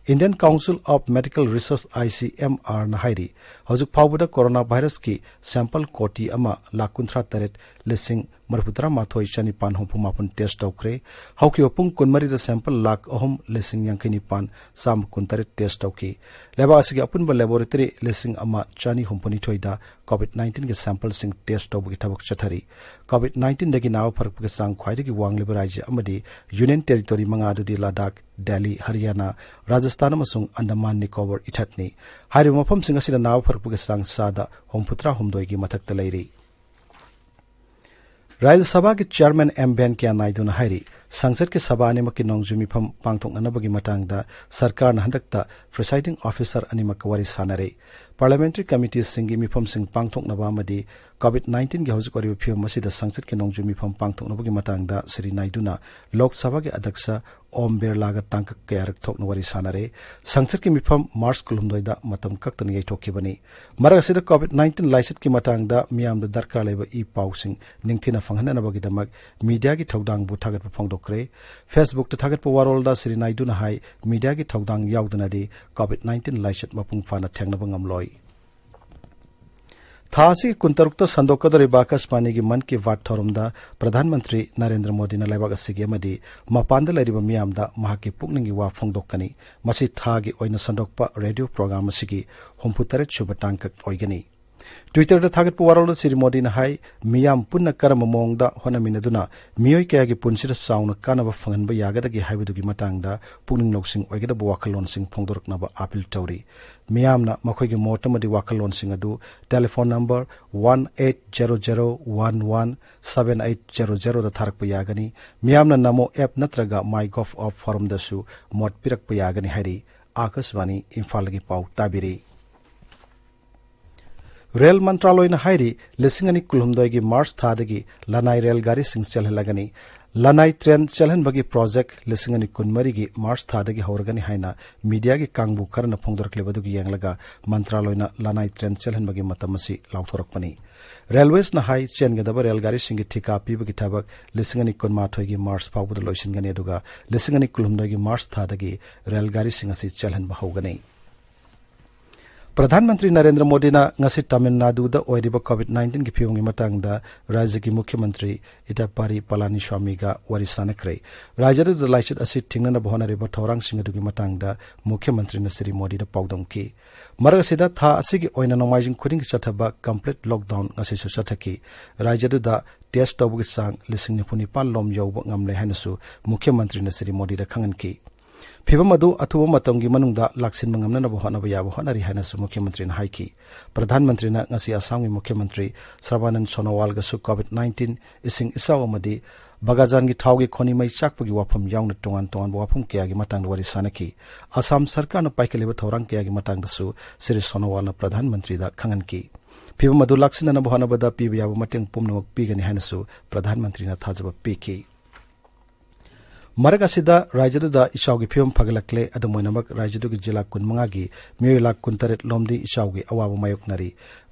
Indian Council of Medical Research, ICMR ꯅ ꯍꯥꯏꯔꯤ, ꯍꯧꯖꯤꯛ ꯐꯥꯎꯕꯗ ꯀꯣꯔꯣꯅꯥ ꯚꯥꯏꯔꯁꯀꯤ ꯁꯦꯝꯄꯜ ꯀꯣꯇꯤ ꯑꯃ ꯂꯥꯈ ꯀꯨꯟꯊ꯭ꯔꯥ ꯇꯔꯦꯠ ꯂꯤꯁꯤꯡ ꯃꯔꯤꯐꯨ ꯇꯔꯥ ꯃꯥꯊꯣꯏ ꯆꯅꯤꯄꯥꯟ ꯍꯨꯝꯐꯨ ꯃꯥꯄꯟ ꯇꯦꯁ ꯇꯧꯈ꯭ꯔꯦ꯫ ꯍꯧꯈꯤꯕ ꯄꯨꯡ ꯀꯨꯟꯃꯔꯤꯗ ꯁꯦꯝꯄꯜ ꯂꯥꯈ ꯑꯍꯨꯝ ꯂꯤꯁꯤꯡ ꯌꯥꯡꯈꯩ ꯅꯤꯄꯥꯟ ꯆꯥꯝꯃ ꯀꯨꯟꯇꯔꯦꯠ ꯇꯦꯁ ꯇꯧꯈꯤ꯫ ꯂꯩꯕꯥꯛ ꯑꯁꯤꯒꯤ ꯑꯄꯨꯟꯕ ꯂꯦꯕꯣꯔꯦꯇꯔꯤ ꯂꯤꯁꯤꯡ ꯑꯃ ꯆꯅꯤ ꯍꯨꯝꯐꯨꯅꯤꯊꯣꯏꯗ ꯀꯣꯚꯤꯗ ꯅꯥꯏꯟꯇꯤꯟꯒꯤ ꯁꯦꯝꯄꯜꯁꯤꯡ ꯇꯦꯁ ꯇꯧꯕꯒꯤ ꯊꯕꯛ ꯆꯠꯊꯔꯤ꯫ ꯀꯣꯚꯤꯗ ꯅꯥꯏꯟꯇꯤꯟꯗꯒꯤ ꯅꯥꯕ ꯐꯔꯛꯄꯒꯤ ꯆꯥꯡ ꯈ꯭ꯋꯥꯏꯗꯒꯤ ꯋꯥꯡꯂꯤꯕ ꯔꯥꯖ꯭ꯌ ꯑꯃꯗꯤ ꯌꯨꯅꯤꯌꯟ ꯇꯦꯔꯤꯇꯣꯔꯤ ꯃꯉꯥ ꯑꯗꯨꯗꯤ ꯂꯗꯥꯈ, ꯗꯦꯜꯂꯤ, ꯍꯔꯤꯌꯥꯅꯥ, ꯔꯥꯖꯁꯊꯥꯟ ꯑꯃꯁꯨꯡ ꯑꯟꯗꯃꯥꯟ ꯅꯤꯀꯣꯕꯔ ꯏꯊꯠꯅꯤ꯫ ꯍꯥꯏꯔꯤꯕ ꯃꯐꯝꯁꯤꯡ ꯑꯁꯤꯗ ꯅꯥꯕ ꯐꯔꯛꯄꯒꯤ ꯆꯥꯡ ꯆꯥꯗ ꯍꯨꯝꯐꯨꯇꯔꯥ ꯍꯨꯝꯗꯣꯏꯒꯤ ꯃꯊꯛꯇ ꯂꯩꯔꯤ꯫ ꯔꯥꯖ꯭ꯌ ꯁꯚꯥꯒꯤ ꯆꯤꯌꯥꯔꯃꯦꯟ ꯑꯦꯝ ꯚꯦꯟꯀꯌꯥ ꯅꯥꯏꯗꯨꯅ ꯍꯥꯏꯔꯤ, ꯁꯪꯁꯠꯀꯤ ꯁꯚꯥ ꯑꯅꯤꯃꯛꯀꯤ ꯅꯣꯡꯖꯨ ꯃꯤꯐꯝ ꯄꯥꯡꯊꯣꯛꯅꯅꯕꯒꯤ ꯃꯇꯥꯡꯗ ꯁꯔꯀꯥꯔꯅ ꯍꯟꯗꯛꯇ ꯄ꯭ꯔꯤꯁꯥꯏꯗꯤꯡ ꯑꯣꯐꯤꯁꯔ ꯑꯅꯤꯃꯛꯀ ꯋꯥꯔꯤ ꯁꯥꯟꯅꯔꯦ꯫ ꯄꯥꯔꯂꯤꯌꯥꯃꯦꯟꯇꯔꯤ ꯀꯃꯤꯇꯤꯁꯤꯡꯒꯤ ꯃꯤꯐꯝꯁꯤꯡ ꯄꯥꯡꯊꯣꯛꯅꯕ ꯑꯃꯗꯤ ꯀꯣꯚꯤꯗ ꯅꯥꯏꯟꯇꯤꯟꯒꯤ ꯍꯧꯖꯤꯛ ꯑꯣꯏꯔꯤꯕ ꯐꯤꯕꯝ ꯑꯁꯤꯗ ꯁꯪꯁꯠꯀꯤ ꯅꯣꯡꯖꯨ ꯃꯤꯐꯝ ꯄꯥꯡꯊꯣꯛꯅꯕꯒꯤ ꯃꯇꯥꯡꯗ ꯁ꯭ꯔꯤ ꯅꯥꯏꯗꯨꯅ ꯂꯣꯛ ꯁꯚꯥꯒꯤ ꯑꯗ꯭ꯌꯛꯁ ꯑꯣꯝ ꯕꯤꯔꯂꯥꯒ ꯇꯥꯡꯀꯛ ꯀꯌꯥꯔꯛ ꯊꯣꯛꯅ ꯋꯥꯔꯤ ꯁꯥꯟꯅꯔꯦ꯫ ꯁꯪꯁꯠꯀꯤ ꯃꯤꯐꯝ ꯃꯥꯔꯆ ꯀꯨꯟꯍꯨꯝꯗꯣꯏꯗ ꯃꯇꯝ ꯀꯛꯇꯅ ꯌꯩꯊꯣꯛꯈꯤꯕꯅꯤ꯫ ꯃꯔꯛ ꯑꯁꯤꯗ ꯀꯣꯚꯤꯗ ꯅꯥꯏꯟꯇꯤꯟ ꯂꯥꯏꯆꯠꯀꯤ ꯃꯇꯥꯡꯗ ꯃꯤꯌꯥꯝꯗ ꯗꯔꯀꯥꯔ ꯂꯩꯕ ꯏ ꯄꯥꯎꯁꯤꯡ ꯅꯤꯡꯊꯤꯅ ꯐꯪꯍꯟꯅꯅꯕꯒꯤꯗꯃꯛ ꯃꯤꯗꯤꯌꯥꯒꯤ ꯊꯧꯗꯥꯡꯕꯨ ꯊꯥꯒꯠꯄ ꯐꯣꯡꯗꯣꯛꯈ꯭ꯔꯦ꯫ ꯐꯦꯁꯕꯨꯛꯇ ꯊꯥꯒꯠꯄ ꯋꯥꯔꯣꯜꯗ ꯁ꯭ꯔꯤ ꯅꯥꯏꯗꯨꯅ ꯍꯥꯏ, ꯃꯤꯗꯤꯌꯥꯒꯤ ꯊꯧꯗꯥꯡ ꯌꯥꯎꯗꯅꯗꯤ ꯀꯣꯚꯤꯗ ꯅꯥꯏꯟꯇꯤꯟ ꯂꯥꯏꯆꯠ ꯃꯄꯨꯡ ꯐꯥꯅ ꯊꯦꯡꯅꯕ ꯉꯝꯂꯣꯏ꯫ ꯊꯥ ꯑꯁꯤꯒꯤ ꯀꯨꯟꯇꯔꯨꯛꯇ ꯁꯟꯗꯣꯛꯀꯗꯧꯔꯤꯕ ꯑꯀꯥꯁꯕꯥꯅꯤꯒꯤ ꯃꯟ ꯀꯤ ꯕꯥꯠ ꯊꯧꯔꯝꯗ ꯄ꯭ꯔꯙꯥꯟ ꯃꯟꯇ꯭ꯔꯤ ꯅꯔꯦꯟꯗ꯭ꯔ ꯃꯣꯗꯤꯅ ꯂꯩꯕꯥꯛ ꯑꯁꯤꯒꯤ ꯑꯃꯗꯤ ꯃꯄꯥꯟꯗ ꯂꯩꯔꯤꯕ ꯃꯤꯌꯥꯝꯗ ꯃꯍꯥꯛꯀꯤ ꯄꯨꯛꯅꯤꯡꯒꯤ ꯋꯥ ꯐꯣꯡꯗꯣꯛꯀꯅꯤ꯫ ꯃꯁꯤ ꯊꯥꯒꯤ ꯑꯣꯏꯅ ꯁꯟꯗꯣꯛꯄ ꯔꯦꯗꯤꯑꯣ ꯄ꯭ꯔꯣꯒ꯭ꯔꯥꯝ ꯑꯁꯤꯒꯤ ꯍꯨꯝꯐꯨꯇꯔꯦꯠ ꯁꯨꯕ ꯇꯥꯡꯀꯛ ꯑꯣꯏꯒꯅꯤ꯫ ꯇ꯭ꯋꯤꯇꯔꯗ ꯊꯥꯒꯠꯄ ꯋꯥꯔꯣꯜꯗ ꯁ꯭ꯔꯤ ꯃꯣꯗꯤꯅ ꯍꯥꯏ, ꯃꯤꯌꯥꯝ ꯄꯨꯟꯅ ꯀꯔꯝꯕ ꯃꯑꯣꯡꯗ ꯍꯣꯠꯅꯃꯤꯟꯅꯗꯨꯅ ꯃꯤꯑꯣꯏ ꯀꯌꯥꯒꯤ ꯄꯨꯟꯁꯤꯗ ꯆꯥꯎꯅ ꯀꯥꯟꯅꯕ ꯐꯪꯍꯟꯕ ꯌꯥꯒꯗꯒꯦ ꯍꯥꯏꯕꯗꯨꯒꯤ ꯃꯇꯥꯡꯗ ꯄꯨꯛꯅꯤꯡ ꯂꯧꯁꯤꯡ ꯑꯣꯏꯒꯗꯕ ꯋꯥꯈꯜꯂꯣꯟꯁꯤꯡ ꯐꯣꯡꯗꯣꯔꯛꯅꯕ ꯑꯥꯄꯤꯜ ꯇꯧꯔꯤ꯫ ꯃꯤꯌꯥꯝꯅ ꯃꯈꯣꯏꯒꯤ ꯃꯣꯠ ꯑꯃꯗꯤ ꯋꯥꯈꯜꯂꯣꯟꯁꯤꯡ ꯑꯗꯨ telephone number one eight zero zero one one seven eight zero ꯖꯦꯔꯣꯗ ꯊꯥꯔꯛꯄ ꯌꯥꯒꯅꯤ꯫ ꯃꯤꯌꯥꯝꯅ ꯅꯃꯣ ꯑꯦꯞ ꯅꯠꯇ꯭ꯔꯒ ꯃꯥꯏ ꯒꯣꯚ ꯑꯣꯞ ꯐꯣꯔꯝꯗꯁꯨ ꯃꯣꯠ ꯄꯤꯔꯛꯄ ꯌꯥꯒꯅꯤ ꯍꯥꯏꯔꯤ꯫ ꯑꯥꯀꯥꯁꯕꯥꯅꯤ ꯏꯝꯐꯥꯜꯗꯒꯤ ꯄꯥꯎ ꯇꯥꯕꯤꯔꯤ꯫ ꯔꯦꯜ ꯃꯟꯇ꯭ꯔꯥꯂꯣꯏꯅ ꯍꯥꯏꯔꯤ, ꯂꯤꯁꯤꯡ ꯑꯅꯤ ꯀꯨꯟꯍꯨꯝꯗꯣꯏꯒꯤ ꯃꯥꯔꯆ ꯊꯥꯗꯒꯤ ꯂꯅꯥꯏ ꯔꯦꯜ ꯒꯥꯔꯤꯁꯤꯡ ꯆꯦꯜꯍꯜꯂꯒꯅꯤ꯫ ꯂꯅꯥꯏ ꯇ꯭ꯔꯦꯟ ꯆꯦꯜꯍꯟꯕꯒꯤ ꯄ꯭ꯔꯣꯖꯦꯛ ꯂꯤꯁꯤꯡ ꯑꯅꯤ ꯀꯨꯟꯃꯔꯤꯒꯤ ꯃꯥꯔꯆ ꯊꯥꯗꯒꯤ ꯍꯧꯔꯒꯅꯤ ꯍꯥꯏꯅ ꯃꯤꯗꯤꯌꯥꯒꯤ ꯀꯥꯡꯕꯨ ꯈꯔꯅ ꯐꯣꯡꯗꯣꯔꯛꯂꯤꯕ ꯑꯗꯨꯒꯤ ꯌꯦꯡꯂꯒ ꯃꯟꯇ꯭ꯔꯥꯂꯣꯏꯅ ꯂꯅꯥꯏ ꯇ꯭ꯔꯦꯟ ꯆꯦꯜꯍꯟꯕꯒꯤ ꯃꯇꯝ ꯑꯁꯤ ꯂꯥꯎꯊꯣꯔꯛꯄꯅꯤ꯫ ꯔꯦꯜꯋꯦꯁꯅ ꯍꯥꯏ, ꯆꯦꯟꯒꯗꯕ ꯔꯦꯜ ꯒꯥꯔꯤꯁꯤꯡꯒꯤ ꯊꯤꯀꯥ ꯄꯤꯕꯒꯤ ꯊꯕꯛ ꯂꯤꯁꯤꯡ ꯑꯅꯤ ꯀꯨꯟꯃꯥꯊꯣꯏꯒꯤ ꯃꯥꯔꯆ ꯐꯥꯎꯕꯗ ꯂꯣꯏꯁꯤꯟꯒꯅꯤ, ꯑꯗꯨꯒ ꯂꯤꯁꯤꯡ ꯑꯅꯤ ꯀꯨꯟꯍꯨꯝꯗꯣꯏꯒꯤ ꯃꯥꯔꯆ ꯊꯥꯗꯒꯤ ꯔꯦꯜ ꯒꯥꯔꯤꯁꯤꯡ ꯑꯁꯤ ꯆꯦꯜꯍꯟꯕ ꯍꯧꯒꯅꯤ꯫ ꯄ꯭ꯔꯙꯥꯟ ꯃꯟꯇ꯭ꯔꯤ ꯅꯔꯦꯟꯗ꯭ꯔ ꯃꯣꯗꯤꯅ ꯉꯁꯤ ꯇꯥꯃꯤꯜ ꯅꯥꯗꯨꯗ ꯑꯣꯏꯔꯤꯕ ꯀꯣꯚꯤꯗ ꯅꯥꯏꯟꯇꯤꯟꯒꯤ ꯐꯤꯕꯝꯒꯤ ꯃꯇꯥꯡꯗ ꯔꯥꯖ꯭ꯌꯒꯤ ꯃꯨꯈ꯭ꯌ ꯃꯟꯇ꯭ꯔꯤ ꯏꯗꯄꯥꯔꯤ ꯄꯂꯥꯅꯤꯁ꯭ꯋꯥꯃꯤꯒ ꯋꯥꯔꯤ ꯁꯥꯟꯅꯈ꯭ꯔꯦ꯫ ꯔꯥꯖ꯭ꯌ ꯑꯗꯨꯗ ꯂꯥꯏꯆꯠ ꯑꯁꯤ ꯊꯤꯡꯅꯅꯕ ꯍꯣꯠꯅꯔꯤꯕ ꯊꯧꯔꯥꯡꯁꯤꯡ ꯑꯗꯨꯒꯤ ꯃꯇꯥꯡꯗ ꯃꯨꯈ꯭ꯌ ꯃꯟꯇ꯭ꯔꯤꯅ ꯁ꯭ꯔꯤ ꯃꯣꯗꯤꯗ ꯄꯥꯎꯗꯝꯈꯤ꯫ ꯃꯔꯛ ꯑꯁꯤꯗ ꯊꯥ ꯑꯁꯤꯒꯤ ꯑꯣꯏꯅ ꯅꯣꯡꯃꯥꯏꯖꯤꯡ ꯈꯨꯗꯤꯡꯒꯤ ꯆꯠꯊꯕ complete lockdown ꯉꯁꯤꯁꯨ ꯆꯠꯊꯈꯤ꯫ ꯔꯥꯖ꯭ꯌ ꯑꯗꯨꯗ test ꯇꯧꯕꯒꯤ ꯆꯥꯡ ꯂꯤꯁꯤꯡ ꯅꯤꯐꯨ ꯅꯤꯄꯥꯟ ꯂꯣꯝ ꯌꯧꯕ ꯉꯝꯂꯦ ꯍꯥꯏꯅꯁꯨ ꯃꯨꯈ꯭ꯌ ꯃꯟꯇ꯭ꯔꯤꯅ ꯁ꯭ꯔꯤ ꯃꯣꯗꯤꯗ ꯈꯪꯍꯟꯈꯤ꯫ ꯐꯤꯕꯝ ꯑꯗꯨ ꯑꯊꯨꯕ ꯃꯇꯝꯒꯤ ꯃꯅꯨꯡꯗ ꯂꯥꯛꯁꯤꯟꯕ ꯉꯝꯅꯅꯕ ꯍꯣꯠꯅꯕ ꯌꯥꯕ ꯍꯣꯠꯅꯔꯤ ꯍꯥꯏꯅꯁꯨ ꯃꯨꯈ꯭ꯌ ꯃꯟꯇ꯭ꯔꯤꯅ ꯍꯥꯏꯈꯤ꯫ ꯄ꯭ꯔꯙꯥꯟ ꯃꯟꯇ꯭ꯔꯤꯅ ꯉꯁꯤ ꯑꯁꯥꯝꯒꯤ ꯃꯨꯈ꯭ꯌ ꯃꯟꯇ꯭ꯔꯤ ꯁꯔꯕꯥꯅꯟꯗ ꯁꯣꯅꯣꯋꯥꯜꯒꯁꯨ ꯀꯣꯚꯤꯗ ꯅꯥꯏꯟꯇꯤꯟ, ꯏꯁꯤꯡ ꯏꯆꯥꯎ ꯑꯃꯗꯤ ꯕꯒꯥꯖꯥꯟꯒꯤ ꯊꯥꯎꯒꯤ ꯈꯣꯅꯤ ꯃꯩ ꯆꯥꯛꯄꯒꯤ ꯋꯥꯐꯝ ꯌꯥꯎꯅ ꯇꯣꯉꯥꯟ ꯇꯣꯉꯥꯟꯕ ꯋꯥꯐꯝ ꯀꯌꯥꯒꯤ ꯃꯇꯥꯡꯗ ꯋꯥꯔꯤ ꯁꯥꯟꯅꯈꯤ꯫ ꯑꯁꯥꯝ ꯁꯔꯀꯥꯔꯅ ꯄꯥꯏꯈꯠꯂꯤꯕ ꯊꯧꯔꯥꯡ ꯀꯌꯥꯒꯤ ꯃꯇꯥꯡꯗꯁꯨ ꯁ꯭ꯔꯤ ꯁꯣꯅꯣꯋꯥꯜꯅ ꯄ꯭ꯔꯙꯥꯟ ꯃꯟꯇ꯭ꯔꯤꯗ ꯈꯪꯍꯟꯈꯤ꯫ ꯐꯤꯕꯝ ꯑꯗꯨ ꯂꯥꯛꯁꯤꯟꯅꯅꯕ ꯍꯣꯠꯅꯕꯗ ꯄꯤꯕ ꯌꯥꯕ ꯃꯇꯦꯡ ꯄꯨꯝꯅꯃꯛ ꯄꯤꯒꯅꯤ ꯍꯥꯏꯅꯁꯨ ꯄ꯭ꯔꯙꯥꯟ ꯃꯟꯇ꯭ꯔꯤꯅ ꯊꯥꯖꯕ ꯄꯤꯈꯤ꯫ ꯃꯔꯛ ꯑꯁꯤꯗ ꯔꯥꯖ꯭ꯌꯗꯨꯗ ꯏꯆꯥꯎꯒꯤ ꯐꯤꯕꯝ ꯐꯒꯠꯂꯛꯂꯦ꯫ ꯑꯗꯨꯝ ꯑꯣꯏꯅꯃꯛ, ꯔꯥꯖ꯭ꯌꯗꯨꯒꯤ ꯖꯤꯂꯥ ꯀꯨꯟꯃꯉꯥꯒꯤ ꯃꯤꯑꯣꯏ ꯂꯥꯈ ꯀꯨꯟꯇꯔꯦꯠ ꯂꯣꯝꯗꯤ ꯏꯆꯥꯎꯒꯤ ꯑꯋꯥꯕ ꯃꯥꯌꯣꯛꯅꯔꯤ꯫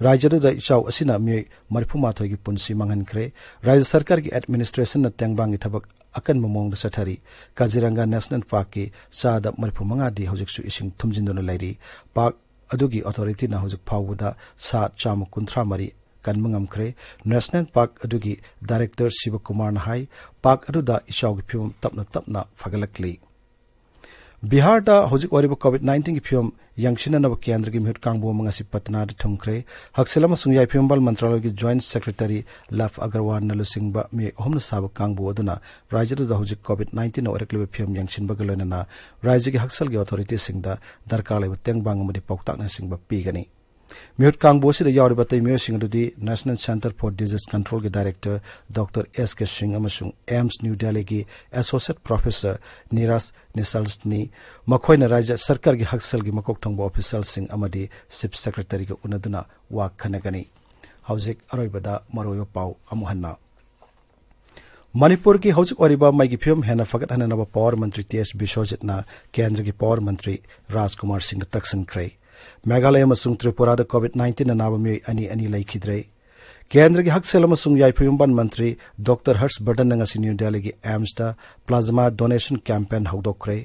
ꯔꯥꯖ꯭ꯌꯗꯨꯗ ꯏꯆꯥꯎ ꯑꯁꯤꯅ ꯃꯤꯑꯣꯏ ꯃꯔꯤꯐꯨ ꯃꯥꯊꯣꯏꯒꯤ ꯄꯨꯟꯁꯤ ꯃꯥꯡꯍꯟꯈ꯭ꯔꯦ꯫ ꯔꯥꯖ꯭ꯌ ꯁꯔꯀꯥꯔꯒꯤ administrationꯅ ꯇꯦꯡꯕꯥꯡꯒꯤ ꯊꯕꯛ ꯑꯀꯟꯕ ꯃꯑꯣꯡꯗ ꯆꯠꯊꯔꯤ꯫ ꯀꯥꯖꯤꯔꯪꯒꯥ National Parkꯀꯤ ꯆꯥꯗ ꯃꯔꯤꯐꯨ ꯃꯉꯥꯗꯤ ꯍꯧꯖꯤꯛꯁꯨ ꯏꯁꯤꯡ ꯊꯨꯝꯖꯤꯟꯗꯨꯅ ꯂꯩꯔꯤ꯫ Park ꯑꯗꯨꯒꯤ authorityꯅ ꯍꯧꯖꯤꯛ ꯐꯥꯎꯕꯗ ꯁꯥ ꯆꯥꯝꯃ ꯀꯨꯟꯊ꯭ꯔꯥ ꯃꯔꯤ ꯀꯟꯕ ꯉꯝꯈ꯭ꯔꯦ꯫ National Park ꯑꯗꯨꯒꯤ director ꯁꯤꯕꯀꯨꯃꯥꯔꯅ ꯍꯥꯏ, park ꯑꯗꯨꯗ ꯏꯆꯥꯎꯒꯤ ꯐꯤꯕꯝ ꯇꯞꯅ ꯇꯞꯅ ꯐꯒꯠꯂꯛꯂꯤ꯫ ꯕꯤꯍꯥꯔꯗ ꯍꯧꯖꯤꯛ ꯑꯣꯏꯔꯤꯕ ꯀꯣꯚꯤꯗ ꯅꯥꯏꯟꯇꯤꯟꯒꯤ ꯐꯤꯕꯝ ꯌꯦꯡꯁꯤꯟꯅꯅꯕ ꯀꯦꯟꯗ꯭ꯔꯒꯤ ꯃꯤꯍꯨꯠ ꯀꯥꯡꯕꯨ ꯑꯃ ꯉꯁꯤ ꯄꯠꯅꯥꯗ ꯊꯨꯡꯈ꯭ꯔꯦ꯫ ꯍꯛꯁꯦꯜ ꯑꯃꯁꯨꯡ ꯌꯥꯏꯐ ꯌꯨꯝꯕꯥꯜ ꯃꯟꯇ꯭ꯔꯥꯂꯌꯒꯤ joint secretary Love ꯑꯒꯔꯋꯥꯜꯅ ꯂꯨꯆꯤꯡꯕ ꯃꯤꯑꯣꯏ ꯑꯍꯨꯝꯅ ꯁꯥꯕ ꯀꯥꯡꯕꯨ ꯑꯗꯨꯅ ꯔꯥꯖ꯭ꯌꯗꯨꯗ ꯍꯧꯖꯤꯛ ꯀꯣꯚꯤꯗ ꯅꯥꯏꯟꯇꯤꯟꯅ ꯑꯣꯏꯔꯛꯂꯤꯕ ꯐꯤꯕꯝ ꯌꯦꯡꯁꯤꯟꯕꯒ ꯂꯣꯏꯅꯅ ꯔꯥꯖ꯭ꯌꯒꯤ ꯍꯛꯁꯦꯜꯒꯤ authorityꯁꯤꯡꯗ ꯗꯔꯀꯥꯔ ꯂꯩꯕ ꯇꯦꯡꯕꯥꯡ ꯑꯃꯗꯤ ꯄꯥꯎꯇꯥꯛꯅꯆꯤꯡꯕ ꯄꯤꯒꯅꯤ꯫ ꯃꯤꯍꯨꯠ ꯀꯥꯡꯕꯨ ꯑꯁꯤꯗ ꯌꯥꯎꯔꯤꯕ ꯑꯇꯩ ꯃꯤꯑꯣꯏꯁꯤꯡ ꯑꯗꯨꯗꯤ National Centre for Disease Controlꯒꯤ director Doctor S K Singh ꯑꯃꯁꯨꯡ AIIMS New Delhiꯒꯤ associate professor Neeraj Nishalsani꯫ ꯃꯈꯣꯏꯅ ꯔꯥꯖ꯭ꯌ ꯁꯔꯀꯥꯔꯒꯤ ꯍꯛꯁꯦꯜꯒꯤ ꯃꯀꯣꯛ ꯊꯣꯡꯕ officialꯁꯤꯡ ꯑꯃꯗꯤ chief secretaryꯒ ꯎꯅꯗꯨꯅ ꯋꯥ ꯈꯟꯅꯒꯅꯤ꯫ ꯍꯧꯖꯤꯛ ꯑꯔꯣꯏꯕꯗ ꯃꯔꯨꯑꯣꯏꯕ ꯄꯥꯎ ꯑꯃꯨꯛ ꯍꯟꯅ꯫ ꯃꯅꯤꯄꯨꯔꯒꯤ ꯍꯧꯖꯤꯛ ꯑꯣꯏꯔꯤꯕ ꯃꯩꯒꯤ ꯐꯤꯕꯝ ꯍꯦꯟꯅ ꯐꯒꯠꯍꯟꯅꯅꯕ power ꯃꯟꯇ꯭ꯔꯤ ꯇꯤ ꯑꯦꯁ ꯕꯤꯁ꯭ꯋꯖꯤꯠꯅ ꯀꯦꯟꯗ꯭ꯔꯒꯤ power ꯃꯟꯇ꯭ꯔꯤ ꯔꯥꯖꯀꯨꯃꯥꯔ ꯁꯤꯡꯗ ꯇꯛꯁꯤꯟꯈ꯭ꯔꯦ꯫ ꯃꯦꯘꯥꯂꯌ ꯑꯃꯁꯨꯡ ꯇ꯭ꯔꯤꯄꯨꯔꯥꯗ ꯀꯣꯚꯤꯗ ꯅꯥꯏꯟꯇꯤꯟꯅ ꯅꯥꯕ ꯃꯤꯑꯣꯏ ꯑꯅꯤ ꯑꯅꯤ ꯂꯩꯈꯤꯗ꯭ꯔꯦ꯫ ꯀꯦꯟꯗ꯭ꯔꯒꯤ ꯍꯛꯁꯦꯜ ꯑꯃꯁꯨꯡ ꯌꯥꯏꯐ ꯌꯨꯝꯕꯥꯟ ꯃꯟꯇ꯭ꯔꯤ ꯗꯣꯛꯇꯔ ꯍꯔꯁ ꯕꯔꯗꯟꯅ ꯉꯁꯤ ꯅ꯭ꯌꯨ ꯗꯦꯜꯂꯤꯒꯤ ꯑꯦꯝꯁꯇ plasma donation campaign ꯍꯧꯗꯣꯛꯈ꯭ꯔꯦ꯫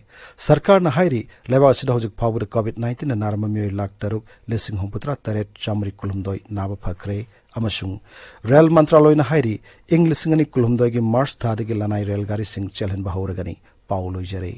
ꯁꯔꯀꯥꯔꯅ ꯍꯥꯏꯔꯤ, ꯂꯩꯕꯥꯛ ꯑꯁꯤꯗ ꯍꯧꯖꯤꯛ ꯐꯥꯎꯕꯗ COVID nineteenꯅ ꯅꯥꯔꯝꯕ ꯃꯤꯑꯣꯏ ꯂꯥꯈ ꯇꯔꯨꯛ ꯂꯤꯁꯤꯡ ꯍꯨꯝꯐꯨꯇꯔꯥ ꯇꯔꯦꯠ ꯆꯥꯃꯔꯤ ꯀꯨꯟꯍꯨꯝꯗꯣꯏ ꯅꯥꯕ ꯐꯈ꯭ꯔꯦ꯫ ꯑꯃꯁꯨꯡ ꯔꯦꯜ ꯃꯟꯇ꯭ꯔꯥꯂꯣꯏꯅ ꯍꯥꯏꯔꯤ, ꯏꯪ ꯂꯤꯁꯤꯡ ꯑꯅꯤ ꯀꯨꯟꯍꯨꯝꯗꯣꯏꯒꯤ ꯃꯥꯔꯆ ꯊꯥꯗꯒꯤ ꯂꯅꯥꯏ ꯔꯦꯜ ꯒꯥꯔꯤꯁꯤꯡ ꯆꯦꯜꯍꯟꯕ ꯍꯧꯔꯒꯅꯤ꯫ ꯄꯥꯎ ꯂꯣꯏꯖꯔꯦ꯫